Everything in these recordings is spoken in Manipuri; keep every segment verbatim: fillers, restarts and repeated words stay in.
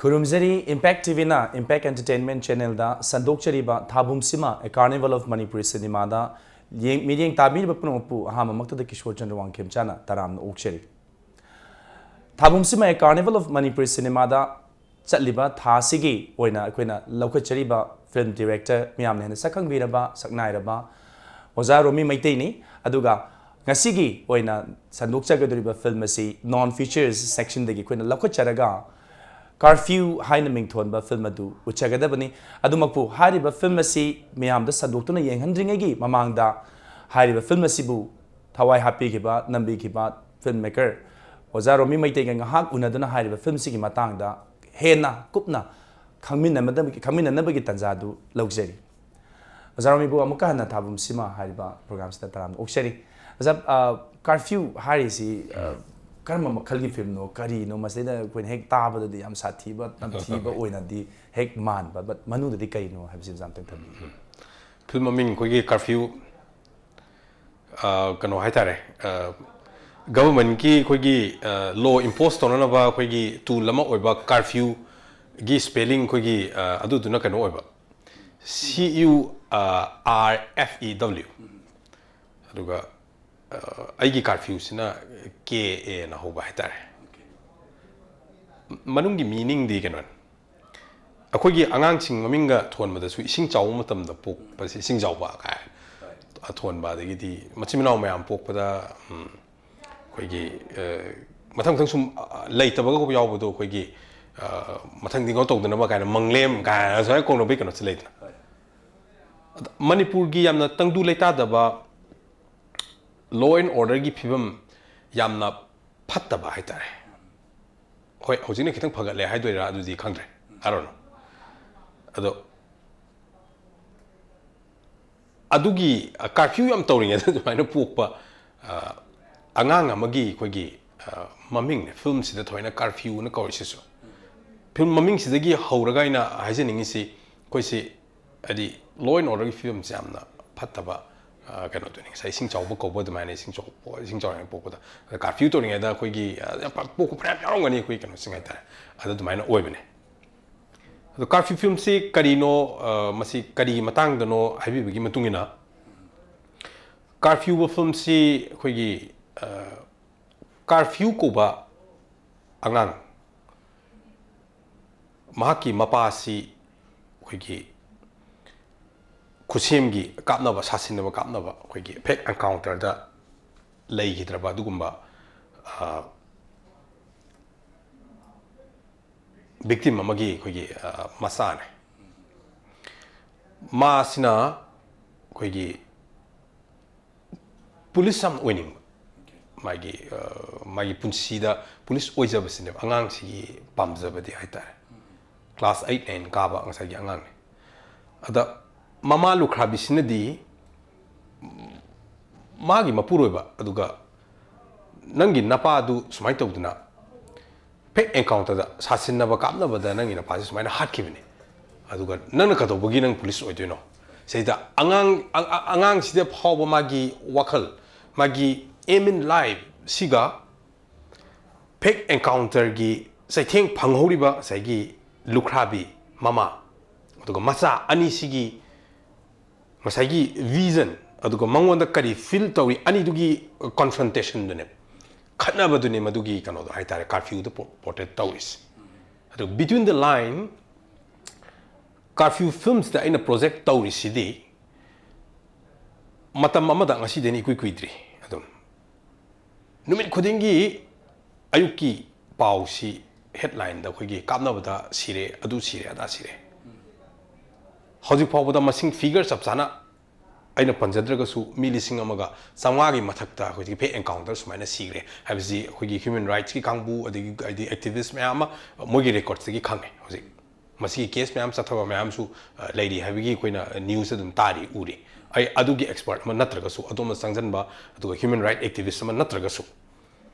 ꯈꯨꯔꯨꯝꯖꯔꯤ꯫ Impact TVꯅ Impact Entertainment Channelꯗ ꯁꯟꯗꯣꯛꯆꯔꯤꯕ ꯊꯥꯕꯨꯝꯁꯤꯃ, A Carnival of Manipuri Cinemaꯗ ꯌꯦꯡ-, ꯃꯤꯠꯌꯦꯡ ꯇꯥꯕꯤꯔꯤꯕ ꯄꯨꯝꯅꯃꯛꯄꯨ ꯑꯍꯥꯟꯕꯃꯛꯇꯗ ꯀꯤꯁꯣꯔ ꯆꯟꯗ꯭ꯔ ꯋꯥꯡꯈꯦꯝꯆꯥꯅ ꯇꯔꯥꯝꯅ ꯑꯣꯛꯆꯔꯤ꯫ ꯊꯥꯕꯨꯝꯁꯤꯃ, A Carnival of Manipuri Cinemaꯗ ꯆꯠꯂꯤꯕ ꯊꯥ ꯑꯁꯤꯒꯤ ꯑꯣꯏꯅ ꯑꯩꯈꯣꯏꯅ ꯂꯧꯈꯠꯆꯔꯤꯕ film director, ꯃꯤꯌꯥꯝꯅ ꯍꯦꯟꯅ ꯁꯛꯈꯪꯕꯤꯔꯕ, ꯁꯛꯅꯥꯏꯔꯕ ꯑꯣꯖꯥ ꯔꯣꯃꯤ ꯃꯩꯇꯩꯅꯤ꯫ ꯑꯗꯨꯒ ꯉꯁꯤꯒꯤ ꯑꯣꯏꯅ ꯁꯟꯗꯣꯛꯆꯒꯗꯧꯔꯤꯕ film ꯑꯁꯤ non features sectionꯗꯒꯤ ꯑꯩꯈꯣꯏꯅ ꯂꯧꯈꯠꯆꯔꯒ Curfew ꯍꯥꯏꯅ ꯃꯤꯡꯊꯣꯟꯕ film ꯑꯗꯨ ꯎꯠꯆꯒꯗꯕꯅꯤ꯫ ꯑꯗꯨꯃꯛꯄꯨ ꯍꯥꯏꯔꯤꯕ film ꯑꯁꯤ ꯃꯤꯌꯥꯝꯗ ꯁꯟꯗꯣꯛꯇꯨꯅ ꯌꯦꯡꯍꯟꯗ꯭ꯔꯤꯉꯩꯒꯤ ꯃꯃꯥꯡꯗ ꯍꯥꯏꯔꯤꯕ film ꯑꯁꯤꯕꯨ ꯊꯋꯥꯏ ꯍꯥꯞꯄꯤꯈꯤꯕ, ꯅꯝꯕꯤꯈꯤꯕ film maker ꯑꯣꯖꯥ ꯔꯣꯃꯤ ꯃꯩꯇꯩꯒ ꯉꯥꯏꯍꯥꯛ ꯎꯅꯗꯨꯅ ꯍꯥꯏꯔꯤꯕ film ꯑꯁꯤꯒꯤ ꯃꯇꯥꯡꯗ ꯍꯦꯟꯅ ꯀꯨꯞꯅ ꯈꯪꯃꯤꯟꯅꯕꯗ-, ꯈꯪꯃꯤꯟꯅꯅꯕꯒꯤ ꯇꯥꯟꯖꯥꯗꯨ ꯂꯧꯖꯔꯤ꯫ ꯑꯣꯖꯥ ꯔꯣꯃꯤꯕꯨ ꯑꯃꯨꯛꯀ ꯍꯟꯅ ꯊꯥꯕꯨꯝꯁꯤꯃ ꯍꯥꯏꯔꯤꯕ programꯁꯤꯗ ꯇꯔꯥꯝꯅ ꯑꯣꯛꯆꯔꯤ꯫ ꯑꯣꯖꯥ, ꯑ, Curfew ꯍꯥꯏꯔꯤꯁꯤ, ꯑ, ꯀꯔꯝꯕ ꯃꯈꯜꯒꯤ filmꯅꯣ, ꯀꯔꯤꯅꯣ? ꯃꯁꯤꯗꯩꯗ ꯑꯩꯈꯣꯏꯅ ꯍꯦꯛ ꯇꯥꯕꯗꯗꯤ ꯌꯥꯝ ꯁꯥꯊꯤꯕ, ꯇꯝꯊꯤꯕ ꯑꯣꯏꯅꯗꯤ ꯍꯦꯛ ꯃꯥꯟꯕ, but ꯃꯅꯨꯡꯗꯗꯤ ꯀꯔꯤꯅꯣ ꯍꯥꯏꯕꯁꯤ ꯑꯣꯖꯥ ꯑꯝꯇꯪ ꯊꯝꯕꯤꯌꯨ꯫ Film ꯃꯃꯤꯡ ꯑꯩꯈꯣꯏꯒꯤ Curfew, ꯑ, ꯀꯩꯅꯣ ꯍꯥꯏꯇꯥꯔꯦ, ꯑ, governmentꯀꯤ ꯑꯩꯈꯣꯏꯒꯤ, ꯑ, law impose ꯇꯧꯅꯅꯕ ꯑꯩꯈꯣꯏꯒꯤ tool ꯑꯃ ꯑꯣꯏꯕ curfewꯒꯤ spelling ꯑꯩꯈꯣꯏꯒꯤ, ꯑ, ꯑꯗꯨꯗꯨꯅ ꯀꯩꯅꯣ ꯑꯣꯏꯕ, C U, ꯑ, R F E W꯫ ꯑꯗꯨꯒ, ꯑ, ꯑꯩꯒꯤ curfewꯁꯤꯅ K Aꯅ ꯍꯧꯕ ꯍꯥꯏꯇꯥꯔꯦ꯫ ꯃꯅꯨꯡꯒꯤ meaningꯗꯤ ꯀꯩꯅꯣꯅꯤ, ꯑꯩꯈꯣꯏꯒꯤ ꯑꯉꯥꯡꯁꯤꯡ ꯃꯃꯤꯡꯒ ꯊꯣꯟꯕꯗꯁꯨ ꯏꯁꯤꯡ ꯆꯥꯎꯕ ꯃꯇꯝꯗ ꯄꯣꯛꯄꯁꯦ ꯏꯁꯤꯡ ꯆꯥꯎꯕ ꯀꯥꯏ ꯊꯣꯟꯕ, ꯑꯗꯒꯤꯗꯤ ꯃꯆꯤꯟ ꯃꯅꯥꯎ ꯃꯌꯥꯝ ꯄꯣꯛꯄꯗ, ꯎꯝ, ꯑꯩꯈꯣꯏꯒꯤ, ꯑ, ꯃꯊꯪ ꯃꯊꯪ ꯁꯨꯝ, ꯑ, ꯂꯩꯇꯕꯒ ꯌꯥꯎꯕꯗꯣ ꯑꯩꯈꯣꯏꯒꯤ, ꯑ, ꯃꯊꯪꯗꯤ ꯀꯩꯅꯣ ꯇꯧꯗꯅꯕ ꯀꯥꯏꯅ ꯃꯪꯂꯦꯝ ꯀꯥꯏꯅ ꯁꯨꯃꯥꯏꯅ ꯀꯧꯅꯕꯒꯤ ꯀꯩꯅꯣꯁꯦ ꯂꯩꯗꯅ꯫ ꯑꯗ ꯃꯅꯤꯄꯨꯔꯒꯤ ꯌꯥꯝꯅ ꯇꯪꯗꯨ ꯂꯩꯇꯥꯗꯕ law and orderꯒꯤ ꯐꯤꯕꯝ ꯌꯥꯝꯅ ꯐꯠꯇꯕ ꯍꯥꯏꯇꯥꯔꯦ꯫ ꯍꯣꯏ, ꯍꯧꯖꯤꯛꯅ ꯈꯤꯇꯪ ꯐꯒꯠꯂꯦ ꯍꯥꯏꯗꯣꯏꯔꯥ, ꯑꯗꯨꯗꯤ ꯈꯪꯗ꯭ꯔꯦ, I don't know꯫ ꯑꯗꯣ ꯑꯗꯨꯒꯤ, ꯑ, curfew ꯌꯥꯝ ꯇꯧꯔꯤꯉꯩꯗ ꯑꯗꯨꯃꯥꯏꯅ ꯄꯣꯛꯄ, ꯑ, ꯑꯉꯥꯡ ꯑꯃꯒꯤ ꯑꯩꯈꯣꯏꯒꯤ, ꯑ, ꯃꯃꯤꯡꯅꯦ filmꯁꯤꯗ ꯊꯑꯣꯏꯅ Curfewꯅ ꯀꯧꯔꯤꯁꯤꯁꯨ꯫ Film ꯃꯃꯤꯡꯁꯤꯗꯒꯤ ꯍꯧꯔꯒ ꯑꯩꯅ ꯍꯥꯏꯖꯅꯤꯡꯉꯤꯁꯤ, ꯑꯩꯈꯣꯏꯁꯤ ꯍꯥꯏꯗꯤ law and orderꯒꯤ ꯐꯤꯕꯝꯁꯦ ꯌꯥꯝꯅ ꯐꯠꯇꯕ, ꯑ, ꯀꯩꯅꯣꯗꯨꯅꯤ꯫ ꯉꯁꯥꯏ ꯏꯁꯤꯡ ꯆꯥꯎꯕ ꯀꯧꯕ ꯑꯗꯨꯃꯥꯏꯅ ꯏꯁꯤꯡ ꯆꯥꯎꯕ, ꯏꯁꯤꯡ ꯆꯥꯎꯔꯤꯉꯩ ꯄꯣꯛꯄꯗ꯫ ꯑꯗ curfew ꯇꯧꯔꯤꯉꯩꯗ ꯑꯩꯈꯣꯏꯒꯤ, ꯑ, ꯌꯥꯝ ꯄꯥꯛ ꯄꯣꯛꯄ ꯐꯅꯌꯥꯝ ꯌꯥꯎꯔꯝꯒꯅꯤ ꯑꯩꯈꯣꯏ ꯀꯩꯅꯣꯁꯤꯡ ꯍꯥꯏꯇꯥꯔꯦ꯫ ꯑꯗꯨ ꯑꯗꯨꯃꯥꯏꯅ ꯑꯣꯏꯕꯅꯦ꯫ ꯑꯗꯣ ꯀꯥꯔꯐ꯭ꯌꯨ ꯐꯤꯂꯝꯁꯤ ꯀꯔꯤꯅꯣ, ꯑ, ꯃꯁꯤ ꯀꯔꯤꯒꯤ ꯃꯇꯥꯡꯗꯅꯣ ꯍꯥꯏꯕꯤꯕꯒꯤ ꯃꯇꯨꯡ ꯏꯟꯅ, ꯀꯥꯔꯐ꯭ꯌꯨ ꯐꯤꯂꯝꯁꯤ ꯑꯩꯈꯣꯏꯒꯤ, ꯑ, ꯀꯥꯔꯐ꯭ꯌꯨ ꯀꯧꯕ ꯑꯉꯥꯡ, ꯃꯍꯥꯛꯀꯤ ꯃꯄꯥꯁꯤ ꯑꯩꯈꯣꯏꯒꯤ ꯈꯨꯠꯁꯦꯝꯒꯤ ꯀꯥꯞꯅꯕ, ꯁꯥꯁꯤꯟꯅꯕ ꯀꯥꯞꯅꯕ, ꯑꯩꯈꯣꯏꯒꯤ ꯐꯦꯛ ꯑꯦꯟꯀꯥꯎꯟꯇꯔꯗ ꯂꯩꯈꯤꯗ꯭ꯔꯕ ꯑꯗꯨꯒꯨꯝꯕ, ꯑ, ꯚꯤꯛꯇꯤꯝ ꯑꯃꯒꯤ ꯑꯩꯈꯣꯏꯒꯤ, ꯑ, ꯃꯆꯥꯅꯦ꯫ ꯃꯥꯁꯤꯅ ꯑꯩꯈꯣꯏꯒꯤ ꯄꯨꯂꯤꯁ ꯌꯥꯝ ꯑꯣꯏꯅꯤꯡꯕ, ꯃꯥꯒꯤ, ꯑ, ꯃꯥꯒꯤ ꯄꯨꯟꯁꯤꯗ ꯄꯨꯂꯤꯁ ꯑꯣꯏꯖꯕꯁꯤꯅꯦꯕ ꯑꯉꯥꯡꯁꯤꯒꯤ ꯄꯥꯝꯖꯕꯗꯤ ꯍꯥꯏꯇꯥꯔꯦ꯫ ꯀ꯭ꯂꯥꯁ ꯑꯩꯠ ꯅꯥꯏꯟ ꯀꯥꯕ ꯉꯁꯥꯏꯒꯤ ꯑꯉꯥꯡꯅꯦ꯫ ꯑꯗ ꯃꯃꯥ ꯂꯨꯈ꯭ꯔꯥꯕꯤꯁꯤꯅꯗꯤ, ꯃꯥꯒꯤ ꯃꯄꯨꯔꯣꯏꯕ, ꯑꯗꯨꯒ ꯅꯪꯒꯤ ꯅꯄꯥꯗꯨ ꯁꯨꯃꯥꯏꯅ ꯇꯧꯗꯅ ꯐꯦꯛ ꯑꯦꯟꯀꯥꯎꯟꯇꯔꯗ, ꯁꯥꯁꯤꯟꯅꯕ ꯀꯥꯞꯅꯕꯗ ꯅꯪꯒꯤ ꯅꯄꯥꯁꯤ ꯁꯨꯃꯥꯏꯅ ꯍꯥꯠꯈꯤꯕꯅꯤ, ꯑꯗꯨꯒ ꯅꯪꯅ ꯀꯩꯗꯧꯕꯒꯤ ꯅꯪ ꯄꯨꯂꯤꯁ ꯑꯣꯏꯗꯣꯏꯅꯣ? ꯁꯤꯗ ꯑꯉꯥꯡ, ꯑ-, ꯑ-, ꯑꯉꯥꯡꯁꯤꯗ ꯐꯥꯎꯕ ꯃꯥꯒꯤ ꯋꯥꯈꯜ, ꯃꯥꯒꯤ aim in life ꯁꯤꯒ ꯐꯦꯛ ꯑꯦꯟꯀꯥꯎꯟꯇꯔꯒꯤ ꯆꯩꯊꯦꯡ ꯐꯪꯍꯧꯔꯤꯕ ꯉꯁꯥꯏꯒꯤ ꯂꯨꯈ꯭ꯔꯥꯕꯤ ꯃꯃꯥ ꯑꯗꯨꯒ ꯃꯆꯥ ꯑꯅꯤꯁꯤꯒꯤ ꯉꯁꯥꯏꯒꯤ ꯚꯤꯖꯟ, ꯑꯗꯨꯒ ꯃꯉꯣꯟꯗ ꯀꯔꯤ ꯐꯤꯜ ꯇꯧꯔꯤ, ꯑꯅꯤꯗꯨꯒꯤ ꯀꯣꯟꯐ꯭ꯔꯟꯇꯦꯁꯟꯗꯨꯅꯦꯕ, ꯈꯠꯅꯕꯗꯨꯅꯦ ꯃꯗꯨꯒꯤ ꯀꯩꯅꯣꯗꯣ ꯍꯥꯏꯇꯥꯔꯦ, ꯀꯥꯔꯐ꯭ꯌꯨꯗ ꯄꯣ-, ꯄꯣꯔꯇ꯭ꯔꯦꯠ ꯇꯧꯔꯤꯁꯦ꯫ ꯑꯗꯨ between the line, ꯀꯥꯔꯐ꯭ꯌꯨ ꯐꯤꯂꯝꯁꯤꯗ ꯑꯩꯅ ꯄ꯭ꯔꯣꯖꯦꯛ ꯇꯧꯔꯤꯁꯤꯗꯤ ꯃꯇꯝ ꯑꯃꯗ, ꯉꯁꯤꯗꯩꯅ ꯏꯀꯨꯏ ꯀꯨꯏꯗ꯭ꯔꯤ, ꯑꯗꯨꯝ ꯅꯨꯃꯤꯠ ꯈꯨꯗꯤꯡꯒꯤ ꯑꯌꯨꯛꯀꯤ ꯄꯥꯎꯁꯤ ꯍꯦꯗꯂꯥꯏꯟꯗ ꯑꯩꯈꯣꯏꯒꯤ ꯀꯥꯞꯅꯕꯗ ꯁꯤꯔꯦ, ꯑꯗꯨ ꯁꯤꯔꯦ, ꯑꯗꯥ ꯁꯤꯔꯦ꯫ ꯍꯧꯖꯤꯛ ꯐꯥꯎꯕꯗ ꯃꯁꯤꯡ, ꯐꯤꯒꯔ ꯆꯞ ꯆꯥꯅ ꯑꯩꯅ ꯄꯟꯖꯗ꯭ꯔꯒꯁꯨ ꯃꯤ ꯂꯤꯁꯤꯡ ꯑꯃꯒ ꯆꯥꯝꯃꯉꯥꯒꯤ ꯃꯊꯛꯇ ꯍꯧꯖꯤꯛ ꯐꯦꯛ ꯑꯦꯟꯀꯥꯎꯟꯇꯔ ꯁꯨꯃꯥꯏꯅ ꯁꯤꯈ꯭ꯔꯦ ꯍꯥꯏꯕꯁꯤ ꯑꯩꯈꯣꯏꯒꯤ ꯍ꯭ꯌꯨꯃꯦꯟ ꯔꯥꯏꯠꯁꯀꯤ ꯀꯥꯡꯕꯨ, ꯑꯗꯒꯤ ꯍꯥꯏꯗꯤ ꯑꯦꯛꯇꯤꯚꯤꯁ ꯃꯌꯥꯝ ꯑꯃ ꯃꯣꯏꯒꯤ ꯔꯦꯀꯣꯔꯠꯁꯇꯒꯤ ꯈꯪꯉꯦ꯫ ꯍꯧꯖꯤꯛ ꯃꯁꯤꯒꯤ ꯀꯦꯁ ꯃꯌꯥꯝ ꯆꯠꯊꯕ ꯃꯌꯥꯝꯁꯨ, ꯑ, ꯂꯩꯔꯤ ꯍꯥꯏꯕꯒꯤ ꯑꯩꯈꯣꯏꯅ ꯅ꯭ꯌꯨꯁ ꯑꯗꯨꯝ ꯇꯥꯔꯤ, ꯎꯔꯤ꯫ ꯑꯩ ꯑꯗꯨꯒꯤ ꯑꯦꯛꯁꯄꯔꯠ ꯑꯃ ꯅꯠꯇ꯭ꯔꯒꯁꯨ, ꯑꯗꯣꯝꯗ ꯆꯪꯁꯤꯟꯕ ꯑꯗꯨꯒ ꯍ꯭ꯌꯨꯃꯦꯟ ꯔꯥꯏꯠ ꯑꯦꯛꯇꯤꯚꯤꯁ ꯑꯃ ꯅꯠꯇ꯭ꯔꯒꯁꯨ,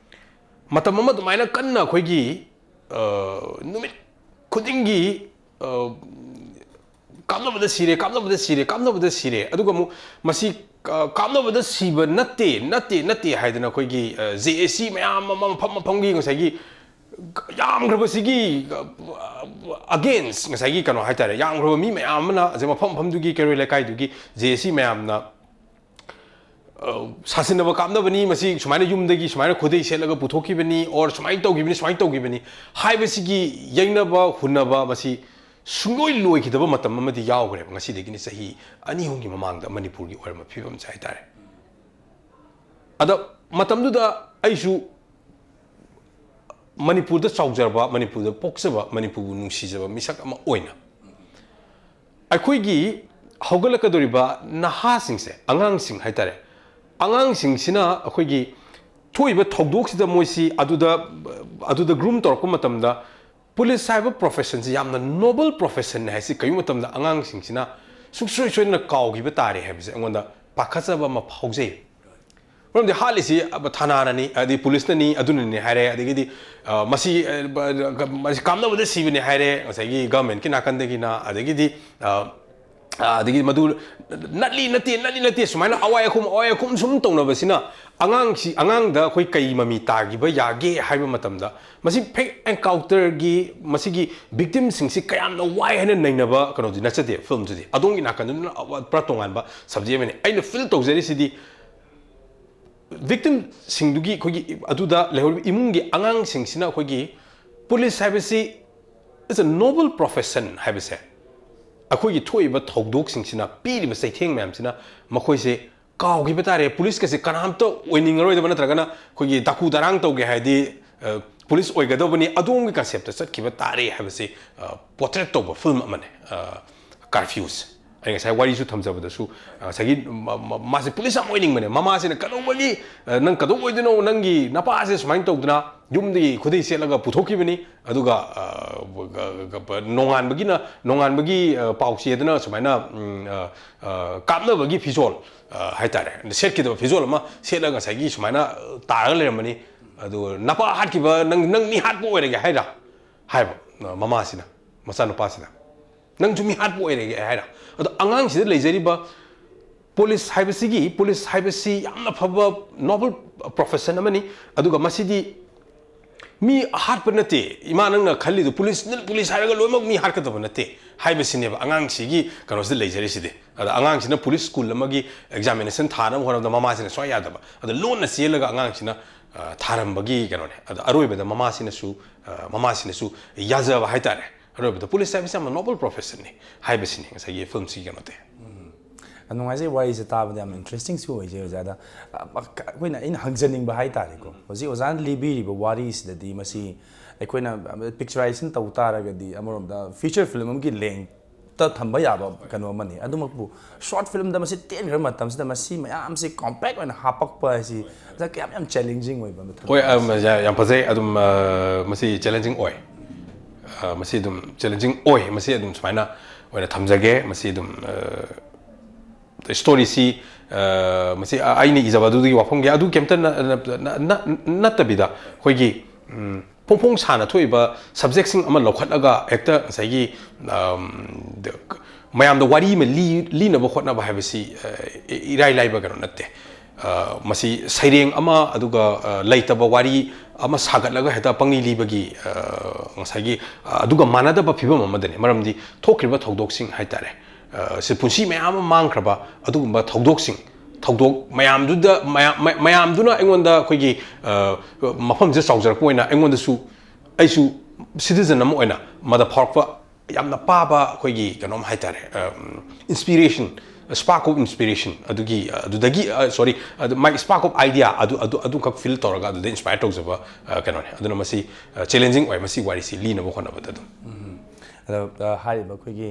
ꯃꯇꯝ ꯑꯃ ꯑꯗꯨꯃꯥꯏꯅ ꯀꯟꯅ ꯑꯩꯈꯣꯏꯒꯤ, ꯑ, ꯅꯨꯃꯤꯠ ꯈꯨꯗꯤꯡꯒꯤ, ꯑ, ꯀꯥꯞꯅꯕꯗ ꯁꯤꯔꯦ, ꯀꯥꯞꯅꯕꯗ ꯁꯤꯔꯦ, ꯀꯥꯞꯅꯕꯗ ꯁꯤꯔꯦ, ꯑꯗꯨꯒ ꯑꯃꯨꯛ ꯃꯁꯤ, ꯑ, ꯀꯥꯞꯅꯕꯗ ꯁꯤꯕ ꯅꯠꯇꯦ, ꯅꯠꯇꯦ, ꯅꯠꯇꯦ ꯍꯥꯏꯗꯅ ꯑꯩꯈꯣꯏꯒꯤ, ꯑ, ꯖꯦ ꯑꯦ ꯁꯤ ꯃꯌꯥꯝ ꯑꯃ ꯃꯐꯝ ꯃꯐꯝꯒꯤ ꯉꯁꯥꯏꯒꯤ ꯌꯥꯝꯈ꯭ꯔꯕꯁꯤꯒꯤ against, ꯉꯁꯥꯏꯒꯤ ꯀꯩꯅꯣ ꯍꯥꯏꯇꯥꯔꯦ, ꯌꯥꯝꯈ꯭ꯔꯕ ꯃꯤ ꯃꯌꯥꯝ ꯑꯃꯅ, ꯑꯁꯤ ꯃꯐꯝ ꯃꯐꯝꯗꯨꯒꯤ ꯀꯩꯔꯣꯏ ꯂꯩꯀꯥꯏꯗꯨꯒꯤ ꯖꯦ ꯑꯦ ꯁꯤ ꯃꯌꯥꯝꯅ ꯁꯥꯁꯤꯟꯅꯕ ꯀꯥꯞꯅꯕꯅꯤ, ꯃꯁꯤ ꯁꯨꯃꯥꯏꯅ ꯌꯨꯝꯗꯒꯤ ꯁꯨꯃꯥꯏꯅ ꯈꯨꯗꯩ ꯁꯦꯠꯂꯒ ꯄꯨꯊꯣꯛꯈꯤꯕꯅꯤ, or ꯁꯨꯃꯥꯏꯅ ꯇꯧꯈꯤꯕꯅꯤ, ꯁꯨꯃꯥꯏꯅ ꯇꯧꯈꯤꯕꯅꯤ ꯍꯥꯏꯕꯁꯤꯒꯤ ꯌꯩꯅꯕ ꯍꯨꯟꯅꯕ, ꯃꯁꯤ ꯁꯨꯡꯂꯣꯏ ꯂꯣꯏꯈꯤꯗꯕ ꯃꯇꯝ ꯑꯃꯗꯤ ꯌꯥꯎꯈ꯭ꯔꯦꯕ꯫ ꯉꯁꯤꯗꯒꯤꯅꯤ, ꯆꯍꯤ ꯑꯅꯤ ꯑꯍꯨꯝꯒꯤ ꯃꯃꯥꯡꯗ ꯃꯅꯤꯄꯨꯔꯒꯤ ꯑꯣꯏꯔꯝꯕ ꯐꯤꯕꯝꯁꯦ ꯍꯥꯏꯇꯥꯔꯦ꯫ ꯑꯗ ꯃꯇꯝꯗꯨꯗ ꯑꯩꯁꯨ ꯃꯅꯤꯄꯨꯔꯗ ꯆꯥꯎꯖꯔꯕ, ꯃꯅꯤꯄꯨꯔꯗ ꯄꯣꯛꯆꯕ, ꯃꯅꯤꯄꯨꯔꯕꯨ ꯅꯨꯡꯁꯤꯖꯕ ꯃꯤꯁꯛ ꯑꯃ ꯑꯣꯏꯅ, ꯑꯩꯈꯣꯏꯒꯤ ꯍꯧꯒꯠꯂꯛꯀꯗꯧꯔꯤꯕ ꯅꯍꯥꯁꯤꯡꯁꯦ, ꯑꯉꯥꯡꯁꯤꯡ ꯍꯥꯏꯇꯥꯔꯦ, ꯑꯉꯥꯡꯁꯤꯡꯁꯤꯅ ꯑꯩꯈꯣꯏꯒꯤ ꯊꯣꯛꯏꯕ ꯊꯧꯗꯣꯛꯁꯤꯗ ꯃꯣꯏꯁꯤ ꯑꯗꯨꯗ, ꯑꯗꯨꯗ groom ꯇꯧꯔꯛꯄ ꯃꯇꯝꯗ, ꯄꯨꯂꯤꯁ ꯍꯥꯏꯕ professionꯁꯤ ꯌꯥꯝꯅ noble professionꯅꯤ ꯍꯥꯏꯁꯤ ꯀꯔꯤꯒꯨꯝꯕ ꯃꯇꯝꯗ ꯑꯉꯥꯡꯁꯤꯡꯁꯤꯅ ꯁꯨꯡꯁꯣꯏ ꯁꯣꯏꯗꯅ ꯀꯥꯎꯈꯤꯕ ꯇꯥꯔꯦ ꯍꯥꯏꯕꯁꯦ ꯑꯩꯉꯣꯟꯗ ꯄꯥꯈꯠꯆꯕ ꯑꯃ ꯐꯥꯎꯖꯩ꯫ ꯃꯔꯝꯗꯤ ꯍꯥꯠꯂꯤꯁꯤ ꯊꯥꯅꯥꯅꯅꯤ, ꯑꯗꯩ ꯄꯨꯂꯤꯁꯅꯅꯤ, ꯑꯗꯨꯅꯅꯤ ꯍꯥꯏꯔꯦ, ꯑꯗꯒꯤꯗꯤ, ꯑ, ꯃꯁꯤ, ꯑ, ꯕ-, ꯃꯁꯤ ꯀꯥꯞꯅꯕꯗ ꯁꯤꯕꯅꯤ ꯍꯥꯏꯔꯦ ꯉꯁꯥꯏꯒꯤ governmentꯀꯤ ꯅꯥꯀꯟꯗꯒꯤꯅ, ꯑꯗꯒꯤꯗꯤ, ꯑ, ꯑ, ꯑꯗꯒꯤ ꯃꯗꯨ ꯅꯠꯂꯤ ꯅꯠꯇꯦ, ꯅꯠꯂꯤ ꯅꯠꯇꯦ, ꯁꯨꯃꯥꯏꯅ ꯑꯋꯥꯏ ꯑꯈꯨꯝ, ꯑꯋꯥꯏ ꯑꯈꯨꯝ ꯁꯨꯝ ꯇꯧꯅꯕꯁꯤꯅ ꯑꯉꯥꯡꯁꯤ, ꯑꯉꯥꯡꯗ ꯑꯩꯈꯣꯏ ꯀꯩ ꯃꯃꯤ ꯇꯥꯈꯤꯕ ꯌꯥꯒꯦ ꯍꯥꯏꯕ ꯃꯇꯝꯗ, ꯃꯁꯤ fake encounterꯒꯤ, ꯃꯁꯤꯒꯤ victimꯁꯤꯡꯁꯤ ꯀꯌꯥꯝꯅ ꯋꯥꯏ ꯍꯥꯏꯅ ꯅꯩꯅꯕ ꯀꯩꯅꯣꯗꯤ ꯅꯠꯆꯗꯦ꯫ Filmꯁꯤꯗꯤ ꯑꯗꯣꯝꯒꯤ ꯅꯥꯀꯟꯗꯨꯅ ꯄꯨꯔꯥ ꯇꯣꯉꯥꯟꯕ subject ꯑꯃꯅꯤ꯫ ꯑꯩꯅ feel ꯇꯧꯖꯔꯤꯁꯤꯗꯤ, victimꯁꯤꯡꯗꯨꯒꯤ, ꯑꯩꯈꯣꯏꯒꯤ ꯑꯗꯨꯗ ꯂꯩꯍꯧꯔꯤꯕ ꯏꯃꯨꯡꯒꯤ ꯑꯉꯥꯡꯁꯤꯡꯁꯤꯅ ꯑꯩꯈꯣꯏꯒꯤ ꯄꯨꯂꯤꯁ ꯍꯥꯏꯕꯁꯤ is a noble profession ꯍꯥꯏꯕꯁꯦ, ꯑꯩꯈꯣꯏꯒꯤ ꯊꯣꯛꯏꯕ ꯊꯧꯗꯣꯛꯁꯤꯡꯁꯤꯅ, ꯄꯤꯔꯤꯕ ꯆꯩꯊꯦꯡ ꯃꯌꯥꯝꯁꯤꯅ ꯃꯈꯣꯏꯁꯦ ꯀꯥꯎꯈꯤꯕ ꯇꯥꯔꯦ꯫ ꯄꯨꯂꯤꯁꯀꯁꯦ ꯀꯅꯥꯝꯇ ꯑꯣꯏꯅꯤꯡꯉꯔꯣꯏꯗꯕ, ꯅꯠꯇ꯭ꯔꯒꯅ ꯑꯩꯈꯣꯏꯒꯤ ꯗꯥꯀꯨ ꯗꯔꯥꯡ ꯇꯧꯒꯦ ꯍꯥꯏꯔꯗꯤ, ꯑ, ꯄꯨꯂꯤꯁ ꯑꯣꯏꯒꯗꯧꯕꯅꯤ, ꯑꯗꯣꯝꯒꯤ conceptꯇ ꯆꯠꯈꯤꯕ ꯇꯥꯔꯦ ꯍꯥꯏꯕꯁꯤ, ꯑ, portray ꯇꯧꯕ film ꯑꯃꯅꯤ, ꯑ, Curfewꯁꯦ꯫ ꯑꯩ ꯉꯁꯥꯏ ꯋꯥꯔꯤꯁꯨ ꯊꯝꯖꯕꯗꯁꯨ, ꯑ, ꯉꯁꯥꯏꯒꯤ ꯃ-, ꯃ-, ꯃꯥꯁꯦ ꯄꯨꯂꯤꯁ ꯌꯥꯝ ꯑꯣꯏꯅꯤꯡꯕꯅꯦ꯫ ꯃꯃꯥꯁꯤꯅ ꯀꯩꯗꯧꯕꯒꯤ, ꯑ, "ꯅꯪ ꯀꯩꯗꯧꯕ ꯑꯣꯏꯗꯣꯏꯅꯣ? ꯅꯪꯒꯤ ꯅꯄꯥꯁꯦ ꯁꯨꯃꯥꯏꯅ ꯇꯧꯗꯅ ꯌꯨꯝꯗꯒꯤ ꯈꯨꯗꯩ ꯁꯦꯠꯂꯒ ꯄꯨꯊꯣꯛꯈꯤꯕꯅꯤ, ꯑꯗꯨꯒ, ꯑ, ꯅꯣꯡꯉꯥꯟꯕꯒꯤꯅ, ꯅꯣꯡꯉꯥꯟꯕꯒꯤ, ꯑ, ꯄꯥꯎ ꯆꯦꯗꯅ ꯁꯨꯃꯥꯏꯅ, ꯎꯝ, ꯑ, ꯑ, ꯀꯥꯞꯅꯕꯒꯤ ꯐꯤꯖꯣꯜ, ꯑ, ꯍꯥꯏꯇꯥꯔꯦ, ꯁꯦꯠꯈꯤꯗꯕ ꯐꯤꯖꯣꯜ ꯑꯃ ꯁꯦꯠꯂꯒ ꯉꯁꯥꯏꯒꯤ ꯁꯨꯃꯥꯏꯅ, ꯑ, ꯇꯥꯔꯒ ꯂꯩꯔꯝꯕꯅꯤ꯫ ꯑꯗꯨ ꯅꯄꯥ ꯍꯥꯠꯈꯤꯕ ꯅꯪ, ꯅꯪ ꯃꯤ ꯍꯥꯠꯄ ꯑꯣꯏꯔꯒꯦ ꯍꯥꯏꯔ?" ꯍꯥꯏꯕ, ꯑ, ꯃꯃꯥꯁꯤꯅ, ꯃꯆꯥꯅꯨꯄꯥꯁꯤꯅ, "ꯅꯪꯁꯨ ꯃꯤ ꯍꯥꯠꯄ ꯑꯣꯏꯔꯒꯦ ꯍꯥꯏꯔ?" ꯑꯗꯣ ꯑꯉꯥꯡꯁꯤꯗ ꯂꯩꯖꯔꯤꯕ ꯄꯨꯂꯤꯁ ꯍꯥꯏꯕꯁꯤꯒꯤ, ꯄꯨꯂꯤꯁ ꯍꯥꯏꯕꯁꯤ ꯌꯥꯝꯅ ꯐꯕ noble profession ꯑꯃꯅꯤ꯫ ꯑꯗꯨꯒ ꯃꯁꯤꯗꯤ ꯃꯤ ꯍꯥꯠꯄ ꯅꯠꯇꯦ꯫ ꯏꯃꯥ, ꯅꯪꯅ ꯈꯜꯂꯤꯗꯣ ꯄꯨꯂꯤꯁ, ꯅꯪ ꯄꯨꯂꯤꯁ ꯍꯥꯏꯔꯒ ꯂꯣꯏꯅꯃꯛ ꯃꯤ ꯍꯥꯠꯀꯗꯕ ꯅꯠꯇꯦ ꯍꯥꯏꯕꯁꯤꯅꯦꯕ ꯑꯉꯥꯡꯁꯤꯒꯤ ꯀꯩꯅꯣꯁꯤꯗ ꯂꯩꯖꯔꯤꯁꯤꯗꯤ꯫ ꯑꯗ ꯑꯉꯥꯡꯁꯤꯅ ꯄꯨꯂꯤꯁ ꯁ꯭ꯀꯨꯜ ꯑꯃꯒꯤ ꯑꯦꯛꯖꯥꯃꯤꯅꯦꯁꯟ ꯊꯥꯅꯕ ꯍꯣꯠꯅꯕꯗ ꯃꯃꯥꯁꯤꯅ ꯁꯨꯡꯌꯥ ꯌꯥꯗꯕ꯫ ꯑꯗ ꯂꯣꯟꯅ ꯆꯦꯜꯂꯒ ꯑꯉꯥꯡꯁꯤꯅ, ꯑ, ꯊꯥꯔꯝꯕꯒꯤ ꯀꯩꯅꯣꯅꯦ꯫ ꯑꯗ ꯑꯔꯣꯏꯕꯗ ꯃꯃꯥꯁꯤꯅꯁꯨ, ꯑ, ꯃꯃꯥꯁꯤꯅꯁꯨ ꯌꯥꯖꯕ ꯍꯥꯏꯇꯥꯔꯦ꯫ ꯑꯔꯣꯏꯕꯗ ꯄꯨꯂꯤꯁ ꯍꯥꯏꯕꯁꯤ ꯌꯥꯝꯅ ꯅꯣꯕꯜ ꯄ꯭ꯔꯣꯐꯦꯁꯟꯅꯤ ꯍꯥꯏꯕꯁꯤꯅꯤ ꯉꯁꯥꯏꯒꯤ ꯐꯤꯂꯝꯁꯤꯒꯤ ꯀꯩꯅꯣꯗꯤ꯫ ꯌꯥꯝ ꯅꯨꯡꯉꯥꯏꯖꯩ, ꯋꯥꯔꯤꯁꯦ ꯇꯥꯕꯗ ꯌꯥꯝ ꯏꯟꯇꯔꯦꯁꯇꯤꯡꯁꯨ ꯑꯣꯏꯖꯩ ꯑꯣꯖꯥꯗ꯫ ꯑ, ꯑ, ꯑꯩꯈꯣꯏꯅ, ꯑꯩꯅ ꯍꯪꯖꯅꯤꯡꯕ ꯍꯥꯏꯇꯥꯔꯦꯀꯣ, ꯍꯧꯖꯤꯛ ꯑꯣꯖꯥꯅ ꯂꯤꯕꯤꯔꯤꯕ ꯋꯥꯔꯤꯁꯤꯗꯗꯤ ꯃꯁꯤ ꯑꯩꯈꯣꯏꯅ ꯄꯤꯛꯆꯔꯥꯏꯖꯦꯁꯟ ꯇꯧ ꯇꯥꯔꯒꯗꯤ ꯑꯃꯔꯣꯝꯗ ꯐꯤꯆꯔ ꯐꯤꯂꯝ ꯑꯃꯒꯤ ꯂꯦꯡꯇ ꯊꯝꯕ ꯌꯥꯕ ꯀꯩꯅꯣ ꯑꯃꯅꯤ꯫ ꯑꯗꯨꯃꯛꯄꯨ ꯁꯣꯔꯠ ꯐꯤꯂꯝꯗ ꯃꯁꯤ ꯇꯦꯟꯈ꯭ꯔꯕ ꯃꯇꯝꯁꯤꯗ ꯃꯁꯤ ꯃꯌꯥꯝꯁꯤ ꯀꯣꯝꯄꯦꯛ ꯑꯣꯏꯅ ꯍꯥꯄꯛꯄ ꯍꯥꯏꯁꯤ ꯑꯣꯖꯥ ꯀꯌꯥꯝ ꯌꯥꯝ ꯆꯦꯂꯦꯟꯖꯤꯡ ꯑꯣꯏꯕ ꯑꯃ ꯊꯕꯛ ꯍꯣꯏ, ꯑꯝ, ꯌꯥ-, ꯌꯥꯝ ꯐꯖꯩ꯫ ꯑꯗꯨꯝ, ꯑ, ꯃꯁꯤ ꯆꯦꯂꯦꯟꯖꯤꯡ ꯑꯣꯏ꯫ ꯑ, ꯃꯁꯤ ꯑꯗꯨꯝ ꯆꯦꯂꯦꯟꯖꯤꯡ ꯑꯣꯏ꯫ ꯃꯁꯤ ꯑꯗꯨꯝ ꯁꯨꯃꯥꯏꯅ ꯑꯣꯏꯅ ꯊꯝꯖꯒꯦ꯫ ꯃꯁꯤ ꯑꯗꯨꯝ, ꯑ, ꯁ꯭ꯇꯣꯔꯤꯁꯤ, ꯑ, ꯃꯁꯤ ꯑ-, ꯑꯩꯅ ꯏꯖꯕ ꯑꯗꯨꯗꯒꯤ ꯋꯥꯐꯝꯒꯤ ꯑꯗꯨ ꯀꯩꯝꯇ ꯅ-, ꯅ-, ꯅ-, ꯅ-, ꯅꯠꯇꯕꯤꯗ ꯑꯩꯈꯣꯏꯒꯤ, ꯎꯝ, ꯐꯣꯡ ꯐꯣꯡ ꯁꯥꯅ ꯊꯣꯛꯏꯕ ꯁꯕꯖꯦꯛꯁꯤꯡ ꯑꯃ ꯂꯧꯈꯠꯂꯒ ꯍꯦꯛꯇ ꯉꯁꯥꯏꯒꯤ, ꯑꯝ, ꯗ-, ꯃꯌꯥꯝꯗ ꯋꯥꯔꯤ ꯑꯃ ꯂꯤ-, ꯂꯤꯅꯕ ꯍꯣꯠꯅꯕ ꯍꯥꯏꯕꯁꯤ, ꯑ, ꯏ-, ꯏꯔꯥꯏ ꯂꯥꯏꯕ ꯀꯩꯅꯣ ꯅꯠꯇꯦ꯫ ꯑ, ꯃꯁꯤ ꯁꯩꯔꯦꯡ ꯑꯃ ꯑꯗꯨꯒ, ꯑ, ꯂꯩꯇꯕ ꯋꯥꯔꯤ ꯑꯃ ꯁꯥꯒꯠꯂꯒ ꯍꯦꯛꯇ ꯄꯪꯂꯤ ꯂꯤꯕꯒꯤ, ꯑ, ꯉꯁꯥꯏꯒꯤ, ꯑ, ꯑꯗꯨꯒ ꯃꯥꯟꯅꯗꯕ ꯐꯤꯕꯝ ꯑꯃꯗꯅꯤ꯫ ꯃꯔꯝꯗꯤ ꯊꯣꯛꯈ꯭ꯔꯤꯕ ꯊꯧꯗꯣꯛꯁꯤꯡ ꯍꯥꯏꯇꯥꯔꯦ, ꯑ, ꯁꯤ ꯄꯨꯟꯁꯤ ꯃꯌꯥꯝ ꯑꯃ ꯃꯥꯡꯈ꯭ꯔꯕ ꯑꯗꯨꯒꯨꯝꯕ ꯊꯧꯗꯣꯛꯁꯤꯡ, ꯊꯧꯗꯣꯛ ꯃꯌꯥꯝꯗꯨꯗ, ꯃꯌꯥꯝ-, ꯃ-, ꯃꯌꯥꯝꯗꯨꯅ ꯑꯩꯉꯣꯟꯗ ꯑꯩꯈꯣꯏꯒꯤ, ꯑ, ꯃꯐꯝꯁꯤꯗ ꯆꯥꯎꯖꯔꯛꯄ ꯑꯣꯏꯅ ꯑꯩꯉꯣꯟꯗꯁꯨ, ꯑꯩꯁꯨ ꯁꯤꯇꯤꯖꯟ ꯑꯃ ꯑꯣꯏꯅ ꯃꯗ ꯐꯥꯎꯔꯛꯄ ꯌꯥꯝꯅ ꯄꯥꯕ ꯑꯩꯈꯣꯏꯒꯤ ꯀꯩꯅꯣꯝ ꯍꯥꯏꯇꯥꯔꯦ, ꯑꯝ, inspiration, spark of inspiration ꯑꯗꯨꯒꯤ, ꯑꯗꯨꯗꯒꯤ, ꯑ, sorry, ꯑꯗꯨ my spark of idea ꯑꯗꯨ, ꯑꯗꯨ, ꯑꯗꯨꯈꯛ ꯐꯤꯜ ꯇꯧꯔꯒ ꯑꯗꯨꯗ ꯏꯟꯁꯄꯥꯌꯔ ꯇꯧꯖꯕ, ꯑ, ꯀꯩꯅꯣꯅꯦ꯫ ꯑꯗꯨꯅ ꯃꯁꯤ, ꯑ, ꯆꯦꯂꯦꯟꯖꯤꯡ ꯑꯣꯏ, ꯃꯁꯤ ꯋꯥꯔꯤꯁꯤ ꯂꯤꯅꯕ ꯍꯣꯠꯅꯕꯗ ꯑꯗꯨꯝ꯫ ꯑꯗꯣ, ꯑ, ꯍꯥꯏꯔꯤꯕ ꯑꯩꯈꯣꯏꯒꯤ,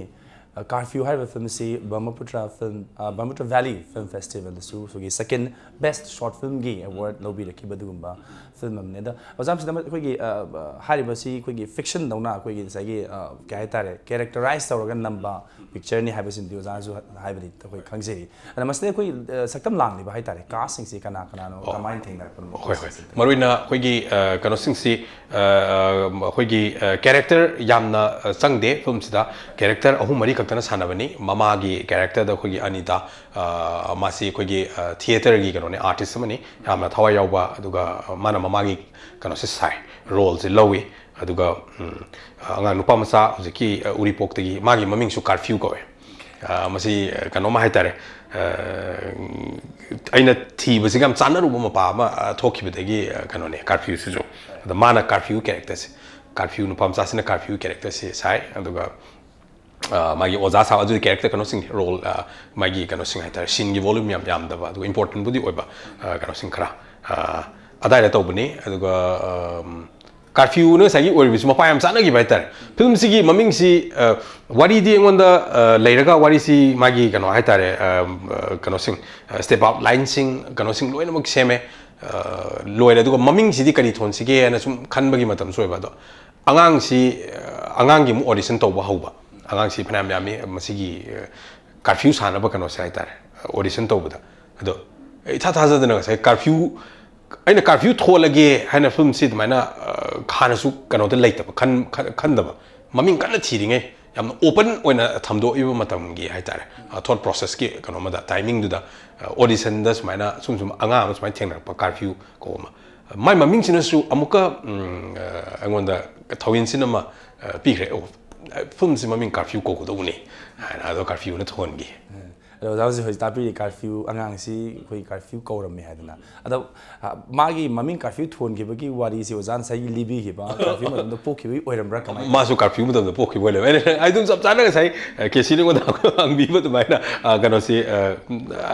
ꯑ, ꯀꯥꯔꯐ꯭ꯌꯨ ꯍꯥꯏꯔꯤꯕ ꯐꯤꯂꯝꯁꯤ ꯕ꯭ꯔꯍꯃꯄꯨꯇ꯭ꯔ ꯐꯤꯂꯝ, ꯑ, ꯕ꯭ꯔꯍꯃꯄꯨꯇ꯭ꯔ ꯚꯦꯂꯤ ꯐꯤꯂꯝ ꯐꯦꯁꯇꯤꯚꯦꯜꯗꯁꯨ ꯑꯩꯈꯣꯏꯒꯤ ꯁꯦꯀꯦꯟ ꯕꯦꯁ ꯁꯣꯔꯠ ꯐꯤꯂꯝꯒꯤ ꯑꯦꯋꯥꯔꯗ ꯂꯧꯕꯤꯔꯛꯈꯤꯕ ꯑꯗꯨꯒꯨꯝꯕ ꯐꯤꯂꯝ ꯑꯃꯅꯤ꯫ ꯑꯗꯣ ꯑꯣꯖꯥ, ꯁꯤꯗ ꯑꯩꯈꯣꯏꯒꯤ, ꯑ, ꯑ, ꯍꯥꯏꯔꯤꯕꯁꯤ ꯑꯩꯈꯣꯏꯒꯤ ꯐꯤꯛꯁꯟꯗꯧꯅ ꯑꯩꯈꯣꯏꯒꯤ ꯉꯁꯥꯏꯒꯤ, ꯑ, ꯀꯩ ꯍꯥꯏꯇꯥꯔꯦ, ꯀꯦꯔꯦꯛꯇꯔꯥꯏꯁ ꯇꯧꯔꯒ ꯅꯝꯕ ꯄꯤꯛꯆꯔꯅꯤ ꯍꯥꯏꯕꯁꯤꯃꯗꯤ ꯑꯣꯖꯥꯅꯁꯨ ꯍꯥꯏꯕꯗꯤ ꯑꯩꯈꯣꯏ ꯈꯪꯖꯩ꯫ ꯑꯗ ꯃꯁꯤꯗ ꯑꯩꯈꯣꯏ, ꯑ, ꯁꯛꯇꯝ ꯂꯥꯡꯂꯤꯕ ꯍꯥꯏꯇꯥꯔꯦ, ꯀꯥꯁꯁꯤꯡꯁꯤ ꯀꯅꯥ ꯀꯅꯥꯅꯣ, ꯀꯃꯥꯏꯅ ꯊꯦꯡꯅꯔꯛꯄꯅꯣ? ꯍꯣꯏ, ꯍꯣꯏ꯫ ꯃꯔꯨꯑꯣꯏꯅ ꯑꯩꯈꯣꯏꯒꯤ, ꯑ, ꯀꯩꯅꯣꯁꯤꯡꯁꯤ, ꯑ, ꯑ, ꯑꯩꯈꯣꯏꯒꯤ, ꯑ, ꯀꯦꯔꯦꯛꯇꯔ ꯌꯥꯝꯅ, ꯑ, ꯆꯪꯗꯦ ꯐꯤꯂꯝꯁꯤꯗ꯫ ꯀꯦꯔꯦꯛꯇꯔ ꯑꯍꯨꯝ ꯃꯔꯤ ꯈꯛꯇꯅ ꯁꯥꯟꯅꯕꯅꯤ꯫ ꯃꯃꯥꯒꯤ ꯀꯦꯔꯦꯛꯇꯔꯗ ꯑꯩꯈꯣꯏꯒꯤ ꯑꯅꯤꯇꯥ, ꯑ, ꯃꯥꯁꯤ ꯑꯩꯈꯣꯏꯒꯤ, ꯑ, ꯊꯤꯌꯦꯇꯔꯒꯤ ꯀꯩꯅꯣꯅꯦ, ꯑꯥꯔꯇꯤꯁ ꯑꯃꯅꯤ, ꯌꯥꯝꯅ ꯊꯋꯥꯏ ꯌꯥꯎꯕ, ꯑꯗꯨꯒ ꯃꯥꯅ ꯃꯃꯥꯒꯤ ꯀꯩꯅꯣꯁꯦ ꯁꯥꯏ꯫ ꯔꯣꯜꯁꯦ ꯂꯧꯏ꯫ ꯑꯗꯨꯒ ꯎꯝ, ꯑꯉꯥꯡ ꯅꯨꯄꯥ ꯃꯆꯥ ꯍꯧꯖꯤꯛꯀꯤ ꯑ, ꯎꯔꯤꯄꯣꯛꯇꯒꯤ, ꯃꯥꯒꯤ ꯃꯃꯤꯡꯁꯨ ꯀꯥꯔꯐ꯭ꯌꯨ ꯀꯧꯋꯦ꯫ ꯑ, ꯃꯁꯤ ꯑ, ꯀꯩꯅꯣꯝꯃ ꯍꯥꯏꯇꯥꯔꯦ꯫ ꯑ, ꯑꯩꯅ ꯊꯤꯕꯁꯤꯒ ꯌꯥꯝ ꯆꯥꯟꯅꯔꯨꯕ ꯃꯄꯥ ꯑꯃ ꯑ, ꯊꯣꯛꯈꯤꯕꯗꯒꯤ ꯑ, ꯀꯩꯅꯣꯅꯦ ꯀꯥꯔꯐ꯭ꯌꯨꯁꯤꯁꯨ꯫ ꯑꯗ ꯃꯥꯅ ꯀꯥꯔꯐ꯭ꯌꯨ ꯀꯦꯔꯦꯛꯇꯔꯁꯦ, ꯀꯥꯔꯐ꯭ꯌꯨ ꯅꯨꯄꯥ ꯃꯆꯥꯁꯤꯅ ꯀꯥꯔꯐ꯭ꯌꯨ ꯀꯦꯔꯦꯛꯇꯔꯁꯦ ꯁꯥꯏ꯫ ꯑꯗꯨꯒ ꯑ, ꯃꯥꯒꯤ ꯑꯣꯖꯥ ꯁꯥꯕ ꯑꯗꯨꯒꯤ ꯀꯦꯔꯦꯛꯇꯔ ꯀꯩꯅꯣꯁꯤꯡ, ꯔꯣꯜ, ꯑ, ꯃꯥꯒꯤ ꯀꯩꯅꯣꯁꯤꯡ ꯍꯥꯏꯇꯥꯔꯦ, ꯁꯤꯟꯒꯤ volume ꯌꯥꯝ ꯌꯥꯝꯗꯕ, ꯑꯗꯨꯒ ꯏꯝꯄꯣꯔꯇꯦꯟꯕꯨꯗꯤ ꯑꯣꯏꯕ ꯑ, ꯀꯩꯅꯣꯁꯤꯡ ꯈꯔ ꯑ, ꯑꯗꯥꯏꯗ ꯇꯧꯕꯅꯤ꯫ ꯑꯗꯨꯒ ꯑꯝ, ꯀꯥꯔꯐ꯭ꯌꯨꯅ ꯉꯁꯥꯏꯒꯤ ꯑꯣꯏꯔꯤꯕꯁꯤ ꯃꯄꯥ ꯌꯥꯝ ꯆꯥꯅꯈꯤꯕ ꯍꯥꯏꯇꯥꯔꯦ꯫ ꯐꯤꯂꯝꯁꯤꯒꯤ ꯃꯃꯤꯡꯁꯤ ꯑ, ꯋꯥꯔꯤꯗꯤ ꯑꯩꯉꯣꯟꯗ ꯑ, ꯂꯩꯔꯒ, ꯋꯥꯔꯤꯁꯤ ꯃꯥꯒꯤ ꯀꯩꯅꯣ ꯍꯥꯏꯇꯥꯔꯦ, ꯑ, ꯑ, ꯀꯩꯅꯣꯁꯤꯡ, ꯁ꯭ꯇꯦꯞ ꯑꯥꯎꯠ ꯂꯥꯏꯟꯁꯤꯡ, ꯀꯩꯅꯣꯁꯤꯡ ꯂꯣꯏꯅꯃꯛ ꯁꯦꯝꯃꯦ꯫ ꯑ, ꯂꯣꯏꯔꯦ꯫ ꯑꯗꯨꯒ ꯃꯃꯤꯡꯁꯤꯗꯤ ꯀꯔꯤ ꯊꯣꯟꯁꯤꯒꯦ ꯍꯥꯏꯅ ꯁꯨꯝ ꯈꯟꯕꯒꯤ ꯃꯇꯝꯁꯨ ꯑꯣꯏꯕ꯫ ꯑꯗꯣ ꯑꯉꯥꯡꯁꯤ ꯑ, ꯑꯉꯥꯡꯒꯤ ꯑꯃꯨꯛ ꯑꯣꯗꯤꯁꯟ ꯇꯧꯕ ꯍꯧꯕ꯫ ꯑꯉꯥꯡꯁꯤ ꯐꯅꯌꯥꯝ ꯌꯥꯝꯃꯤ ꯃꯁꯤꯒꯤ ꯑ, ꯀꯥꯔꯐ꯭ꯌꯨ ꯁꯥꯟꯅꯕ ꯀꯩꯅꯣꯁꯦ ꯍꯥꯏꯇꯥꯔꯦ, ꯑꯣꯗꯤꯁꯟ ꯇꯧꯕꯗ꯫ ꯑꯗꯣ ꯑꯩ ꯏꯊꯥ ꯊꯥꯖꯗꯅ ꯉꯁꯥꯏ ꯀꯥꯔꯐ꯭ꯌꯨ, ꯑꯩꯅ ꯀꯥꯔꯐ꯭ꯌꯨ ꯊꯣꯜꯂꯒꯦ ꯍꯥꯏꯅ ꯐꯤꯂꯝꯁꯤ ꯑꯗꯨꯃꯥꯏꯅ ꯑ, ꯍꯥꯟꯅꯁꯨ ꯀꯩꯅꯣꯗ ꯂꯩꯇꯕ, ꯈꯟ- ꯈꯟ- ꯈꯟꯗꯕ, ꯃꯃꯤꯡ ꯀꯟꯅ ꯊꯤꯔꯤꯉꯩ ꯌꯥꯝꯅ ꯑꯣꯄꯟ ꯑꯣꯏꯅ ꯊꯝꯗꯣꯛꯏꯕ ꯃꯇꯝꯒꯤ ꯍꯥꯏꯇꯥꯔꯦ, ꯊꯣꯠ ꯄ꯭ꯔꯣꯁꯦꯁꯀꯤ ꯀꯩꯅꯣ ꯑꯃꯗ, ꯇꯥꯏꯃꯤꯡꯗꯨꯗ ꯑꯣꯗꯤꯁꯟꯗ ꯁꯨꯃꯥꯏꯅ ꯁꯨꯝ ꯁꯨꯝ ꯑꯉꯥꯡ ꯑꯃ ꯁꯨꯃꯥꯏꯅ ꯊꯦꯡꯅꯔꯛꯄ, ꯀꯥꯔꯐ꯭ꯌꯨ ꯀꯧꯕ ꯑꯃ꯫ ꯃꯥꯏ ꯃꯃꯤꯡꯁꯤꯅꯁꯨ ꯑꯃꯨꯛꯀ ꯎꯝ, ꯑ, ꯑꯩꯉꯣꯟꯗ ꯊꯧꯍꯤꯟꯁꯤꯟ ꯑꯃ ꯑ, ꯐꯤꯂꯝꯁꯤ ꯃꯃꯤꯡ ꯀꯥꯔꯐ꯭ꯌꯨ ꯀꯧꯒꯗꯧꯕꯅꯤ ꯍꯥꯏꯅ ꯑꯗꯣ ꯀꯥꯔꯐ꯭ꯌꯨꯅ ꯊꯣꯟꯈꯤ꯫ ꯑꯗꯣ ꯑꯣꯖꯥ ꯍꯧꯖꯤꯛ ꯍꯧꯖꯤꯛ ꯇꯥꯛꯄꯤꯔꯤ ꯀꯥꯔꯐ꯭ꯌꯨ ꯑꯉꯥꯡꯁꯤ ꯑꯩꯈꯣꯏ ꯀꯥꯔꯐ꯭ꯌꯨ ꯀꯧꯔꯝꯃꯦ ꯍꯥꯏꯗꯅ꯫ ꯑꯗꯣ ꯑ, ꯃꯥꯒꯤ ꯃꯃꯤꯡ ꯀꯥꯔꯐ꯭ꯌꯨ ꯊꯣꯟꯈꯤꯕꯒꯤ ꯋꯥꯔꯤꯁꯤ ꯑꯣꯖꯥ ꯉꯁꯥꯏꯒꯤ ꯂꯤꯕꯤꯈꯤꯕ ꯀꯥꯔꯐ꯭ꯌꯨ ꯃꯇꯝꯗ ꯄꯣꯛꯈꯤꯕꯒꯤ ꯑꯣꯏꯔꯝꯕ꯭ꯔꯥ, ꯀꯃꯥꯏꯅ? ꯃꯥꯁꯨ ꯀꯥꯔꯐ꯭ꯌꯨ ꯃꯇꯝꯗ ꯄꯣꯛꯈꯤꯕ ꯑꯣꯏꯔꯝꯃꯦ꯫ ꯑꯩꯅ ꯑꯩ ꯑꯗꯨꯝ ꯆꯞ ꯆꯥꯅ ꯉꯁꯥꯏ ꯑ, ꯀꯦ ꯁꯤꯅ ꯑꯩꯉꯣꯟꯗ ꯍꯪꯕꯤꯕ ꯑꯗꯨꯃꯥꯏꯅ ꯑ, ꯀꯩꯅꯣꯁꯤ ꯑ,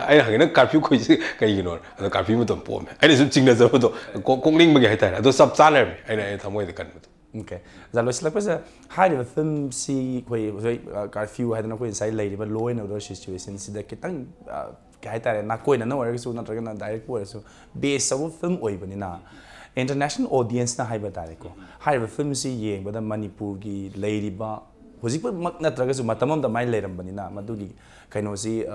ꯑꯩꯅ ꯍꯪꯉꯦ, "ꯅꯪ ꯀꯥꯔꯐ꯭ꯌꯨ ꯈꯣꯏꯁꯤ ꯀꯩꯒꯤꯅꯣ?" ꯑꯗꯣ ꯀꯥꯔꯐ꯭ꯌꯨ ꯃꯇꯝ ꯄꯣꯛꯑꯝꯃꯦ꯫ ꯑꯩꯅ ꯁꯨꯝ ꯆꯤꯡꯅꯖꯕꯗꯣ ꯀꯣꯛ- ꯀꯣꯛꯅꯤꯡꯕꯒꯤ ꯍꯥꯏꯇꯥꯔꯦ꯫ ꯑꯗꯣ ꯆꯞ ꯆꯥ ꯂꯩꯔꯝꯃꯦ, ꯑꯩꯅ ꯑꯩꯅ ꯊꯃꯣꯏꯗ ꯈꯟꯕꯗꯣ꯫ ꯑꯣꯀꯦ꯫ ꯑꯣꯖꯥ, ꯂꯣꯏꯁꯤꯜꯂꯛꯄꯁꯤꯗ ꯍꯥꯏꯔꯤꯕ ꯐꯤꯂꯝꯁꯤ ꯑꯩꯈꯣꯏ ꯍꯧꯖꯤꯛ ꯀꯥꯔꯐ꯭ꯌꯨ ꯍꯥꯏꯗꯅ ꯑꯩꯈꯣꯏ ꯉꯁꯥꯏ ꯂꯩꯔꯤꯕ law and order situation ꯁꯤꯗ ꯈꯤꯇꯪ ꯑ, ꯀꯩ ꯍꯥꯏꯇꯥꯔꯦ, ꯅꯥꯀꯣꯏꯅꯅ ꯑꯣꯏꯔꯒꯁꯨ ꯅꯠꯇ꯭ꯔꯒꯅ ꯗꯥꯏꯔꯦꯛꯄꯨ ꯑꯣꯏꯔꯁꯨ ꯕꯦꯁ ꯇꯧꯕ ꯐꯤꯂꯝ ꯑꯣꯏꯕꯅꯤꯅ, ꯏꯟꯇꯔꯅꯦꯁꯅꯦꯜ ꯑꯣꯗꯤꯌꯦꯟꯁꯅ ꯍꯥꯏꯕ ꯇꯥꯔꯦꯀꯣ, ꯍꯥꯏꯔꯤꯕ ꯐꯤꯂꯝꯁꯤ ꯌꯦꯡꯕꯗ ꯃꯅꯤꯄꯨꯔꯒꯤ ꯂꯩꯔꯤꯕ ꯍꯧꯖꯤꯛꯃꯛ ꯅꯠꯇ꯭ꯔꯒꯁꯨ ꯃꯇꯝ ꯑꯃꯗ ꯑꯗꯨꯃꯥꯏꯅ ꯂꯩꯔꯝꯕꯅꯤꯅ, ꯃꯗꯨꯒꯤ ꯀꯩꯅꯣꯁꯤ,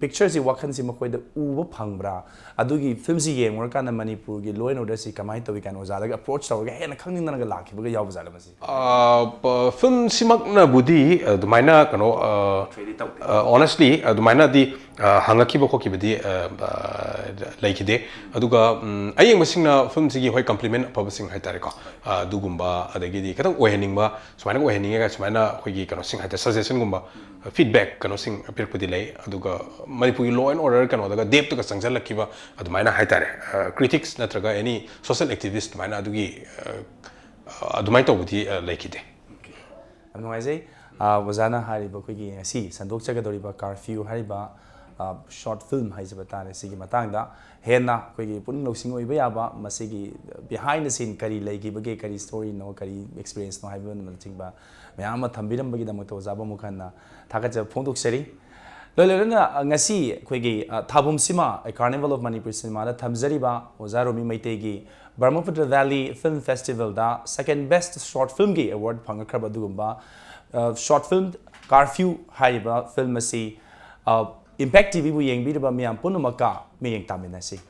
ꯄꯤꯛꯆꯔꯁꯤ, ꯋꯥꯈꯜꯁꯤ ꯃꯈꯣꯏꯗ ꯎꯕ ꯐꯪꯕ꯭ꯔꯥ? ꯑꯗꯨꯒꯤ ꯐꯤꯂꯝꯁꯤ ꯌꯦꯡꯉꯨꯔꯀꯥꯟꯗ ꯃꯅꯤꯄꯨꯔꯒꯤ law and order ꯁꯤ ꯀꯃꯥꯏꯅ ꯇꯧꯏ ꯀꯥꯏꯅ ꯑꯣꯖꯥꯗꯒ ꯑꯦꯄ꯭ꯔꯣꯆ ꯇꯧꯔꯒ ꯍꯦꯟꯅ ꯈꯪꯅꯤꯡꯗꯅꯒ ꯂꯥꯛꯈꯤꯕꯒ ꯌꯥꯎꯕ ꯖꯥꯠꯂ ꯃꯁꯤ? ꯐꯤꯂꯝꯁꯤꯃꯛꯅꯕꯨꯗꯤ ꯑꯗꯨꯃꯥꯏꯅ ꯀꯩꯅꯣ, ꯊꯣꯏꯗꯤ ꯇꯧꯗꯦ꯫ ꯑꯣꯅꯦꯁꯂꯤ ꯑꯗꯨꯃꯥꯏꯅꯗꯤ ꯑ, ꯍꯪꯉꯛꯈꯤꯕ ꯈꯣꯠꯈꯤꯕꯗꯤ ꯑ, ꯑ, ꯂꯩꯈꯤꯗꯦ꯫ ꯑꯗꯨꯒ ꯎꯝ, ꯑꯌꯦꯡꯕꯁꯤꯡꯅ ꯐꯤꯂꯝꯁꯤꯒꯤ, ꯍꯣꯏ, ꯀꯝꯄ꯭ꯂꯤꯃꯦꯟ ꯑꯐꯕꯁꯤꯡ ꯍꯥꯏꯇꯥꯔꯦꯀꯣ, ꯑ, ꯑꯗꯨꯒꯨꯝꯕ, ꯑꯗꯒꯤꯗꯤ ꯈꯤꯇꯪ ꯑꯣꯏꯍꯟꯅꯤꯡꯕ, ꯁꯨꯃꯥꯏꯅ ꯑꯣꯏꯍꯟꯅꯤꯡꯉꯦꯒ ꯁꯨꯃꯥꯏꯅ ꯑꯩꯈꯣꯏꯒꯤ ꯀꯩꯅꯣꯁꯤꯡ ꯍꯥꯏꯇꯥꯔꯦ, ꯁꯖꯦꯁꯟꯒꯨꯝꯕ, ꯐꯤꯗꯕꯦꯛ ꯀꯩꯅꯣꯁꯤꯡ ꯄꯤꯔꯛꯄꯗꯤ ꯂꯩ꯫ ꯑꯗꯨꯒ ꯃꯅꯤꯄꯨꯔꯒꯤ law and order ꯀꯩꯅꯣꯗꯒ ꯗꯦꯞꯇꯒ ꯆꯪꯁꯤꯜꯂꯛꯈꯤꯕ ꯑꯗꯨꯃꯥꯏꯅ ꯍꯥꯏꯇꯥꯔꯦ, ꯀ꯭ꯔꯤꯇꯤꯛꯁ ꯅꯠꯇ꯭ꯔꯒ ꯑꯦꯅꯤ ꯁꯣꯁꯦꯜ ꯑꯦꯛꯇꯤꯚꯤꯁ ꯑꯗꯨꯃꯥꯏꯅ ꯑꯗꯨꯒꯤ ꯑ, ꯑꯗꯨꯃꯥꯏꯅ ꯇꯧꯕꯗꯤ ꯑ, ꯂꯩꯈꯤꯗꯦ꯫ ꯌꯥꯝ ꯅꯨꯡꯉꯥꯏꯖꯩ꯫ ꯑ, ꯑꯣꯖꯥꯅ ꯍꯥꯏꯔꯤꯕ ꯑꯩꯈꯣꯏꯒꯤ ꯉꯁꯤ ꯁꯟꯗꯣꯛꯆꯒꯗꯧꯔꯤꯕ ꯀꯥꯔꯐ꯭ꯌꯨ ꯍꯥꯏꯔꯤꯕ ꯁꯣꯔꯠ ꯐꯤꯂꯝ ꯍꯥꯏꯖꯕ ꯇꯥꯔꯦ, ꯁꯤꯒꯤ ꯃꯇꯥꯡꯗ ꯍꯦꯟꯅ ꯑꯩꯈꯣꯏꯒꯤ ꯄꯨꯛꯅꯤꯡ ꯂꯧꯁꯤꯡ ꯑꯣꯏꯕ ꯌꯥꯕ, ꯃꯁꯤꯒꯤ behind the scene ꯀꯔꯤ ꯂꯩꯈꯤꯕꯒꯦ, ꯀꯔꯤ ꯁ꯭ꯇꯣꯔꯤꯅꯣ, ꯀꯔꯤ ꯑꯦꯛꯁꯄꯤꯔꯤꯌꯦꯟꯁꯅꯣ ꯍꯥꯏꯕꯅꯆꯤꯡꯕ ꯃꯌꯥꯝ ꯑꯃ ꯊꯝꯕꯤꯔꯝꯕꯒꯤꯗꯃꯛꯇ ꯑꯣꯖꯥꯕꯨ ꯑꯃꯨꯛ ꯍꯟꯅ ꯊꯥꯒꯠꯆꯕ ꯐꯣꯡꯗꯣꯛꯆꯔꯤ꯫ ꯂꯣꯏ ꯂꯣꯏꯅꯅ, ꯑ, ꯉꯁꯤ ꯑꯩꯈꯣꯏꯒꯤ, ꯑ, ꯊꯥꯕꯨꯝꯁꯤꯃ, ꯑ, Carnival of Manipur Cinema ꯗ ꯊꯝꯖꯔꯤꯕ ꯑꯣꯖꯥ ꯔꯣꯃꯤ ꯃꯩꯇꯩꯒꯤ Brahmaputra Valley Film Festival ꯗ second best short film ꯒꯤ award ꯐꯪꯉꯛꯈ꯭ꯔꯕ ꯑꯗꯨꯒꯨꯝꯕ, ꯑ, ꯁꯣꯔꯠ ꯐꯤꯂꯝ ꯀꯥꯔꯐ꯭ꯌꯨ ꯍꯥꯏꯔꯤꯕ ꯐꯤꯂꯝ ꯑꯁꯤ, ꯑ, Impact T V ꯕꯨ ꯌꯦꯡꯕꯤꯔꯤꯕ ꯃꯤꯌꯥꯝ ꯄꯨꯝꯅꯃꯛꯀ ꯃꯤꯠꯌꯦꯡ ꯇꯥꯃꯤꯟꯅꯁꯤ꯫